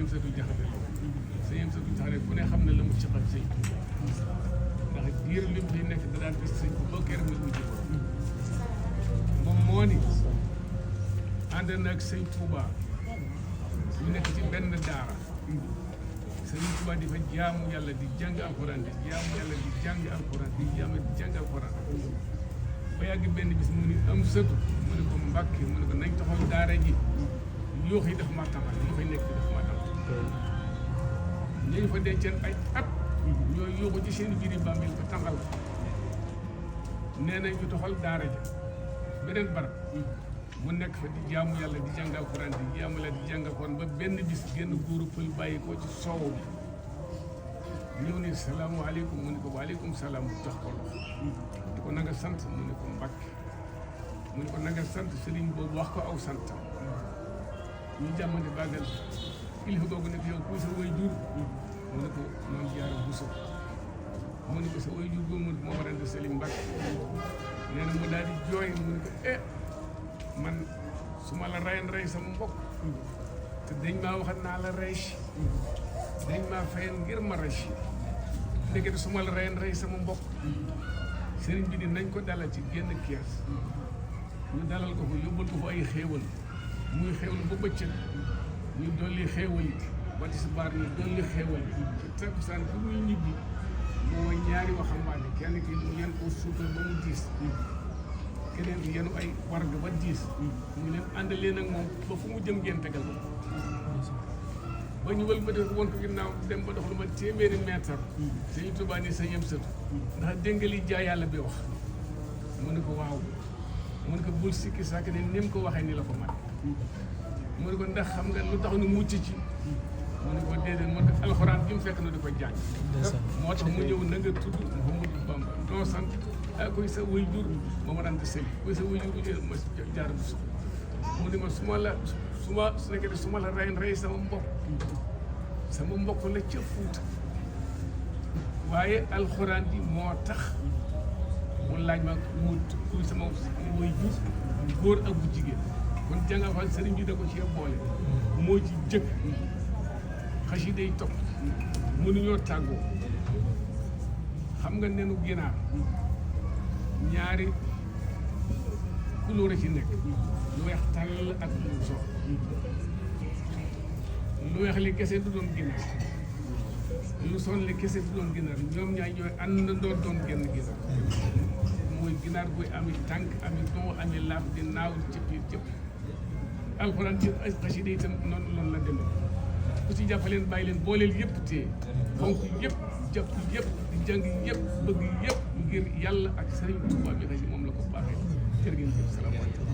Amsatu Jaxate sëñ Amsatu Jaxate ku ne xam ne la mu ci xam sëñ ndax diir li mu fi nekk da daan gis sëñ bu bokkee rek mu mujj moom moo ni ànd na ak sëñ Touba ñu nekk ci benn daara sëñ Touba di fa jaamu yàlla di jàng alxuraan di jaamu yàlla di jàng alxuraan di jàng alxuraan ba yàgg benn bis mu ni Amsatu mu ne ko Mbàkke mu ne ko nañ taxaw daara ji yoox yi daf maa tamal yi fay nekk daf maa tamal ñooñu fa denceen ay at ñooy yooxu ci seen biir bàmmeel ba tàngal nee na ñu toxal daara ja beneen barab mu nekk fa di jaamu yàlla di jàng alxuraan di jaamu yàlla di jàng alxuraan ba benn bis génn góoru pël bàyyi ko ci soow bi ñëw ni salaamaaleykum mu ne ko waaleykum salaam mu jox ko loxo di ko na nga sant mu ne ko Mbàkke mu ne ko na nga sant sëriñ boobu wax ko aw santam ñu jàmmante bàggal kilifa googu ne ko yow kuy sa way jur mu ne ko Maam Jaara Buso mu ne ko sa way jur boobu moo waral di Sëriñ Mbàkke nee na mu daal di jooy mu ne ko man su ma la rayan rey sama mbokk te dañ maa waxat naa la rey si dañ maa fayan ngir ma rey si ndekete su ma la rayan rey sama mbokk sëriñ bi di nañ ko dalal ci génn kees ñu dalal ko fa yóbbal ko fa ay xéewal muy xéewal ba bëccëg ñu dolli xéewal yi ba tisbaar ñu dolli xéewal yi ci takkusaan bu muy ñibbi moo ñaari waxambaane kenn ki mu yen ko suukar ba mu diis keneen ki yenu ay warga ba diis ñu leen àndalee nag moom ba fu mu jëm ngeen tegal ko ba ñu wël ba def woon ko ginnaaw dem ba dox lu ma téeméeri mètre Sëñ Tuubaa ni Sëñ Amsatu ndax dégg nga li jaay yàlla bi wax mu ne ko waaw mu ne ko bul sikki sàkk ne ni mu ko waxee ni la ko man mu ne ko ndax xam nga lu tax nu mucc ci mu ne ko déedéet moo tax alxuraan ji mu fekk na di ko jàng moo tax mu ñëw na nga tudd Mouhamadou Bamba doo sant ak koy sa way jur ma ma daan di sëli koy sa way jur bu jël ma jaar bu su mu ne ma su nekkee su ma la rey sama mbokk la ca Fuuta waaye alxuraan ji moo tax mu laaj ma kuy sama way jur góor ak bu jigéen kon jàngal fa sëriñ bi da ko ci boole moo ci jëkk xasida yi topp mënuñoo tàggoo xam nga nenu ginaar ñaari couleur a ci nekk lu weex tàll ak lu sox lu weex li kese du doon ginaar lu son li kese du doon ginaar ñoom ñaay ñooy ànd doon genn ginaar mooy ginaar buy ami tànk ami doo ami laaf di naaw ci biir cëpp alxuraan ci xasida itam noonu la demee ku ci jàppaleen bàyyi leen booleel yëpp téye fonk yëpp jàpp yëpp di jàng yëpp bëgg yëpp ngir yàlla ak Sëriñ Tuubaa bi xasi moom la ko baaxee jërë ngeen jëf salaamaaleykum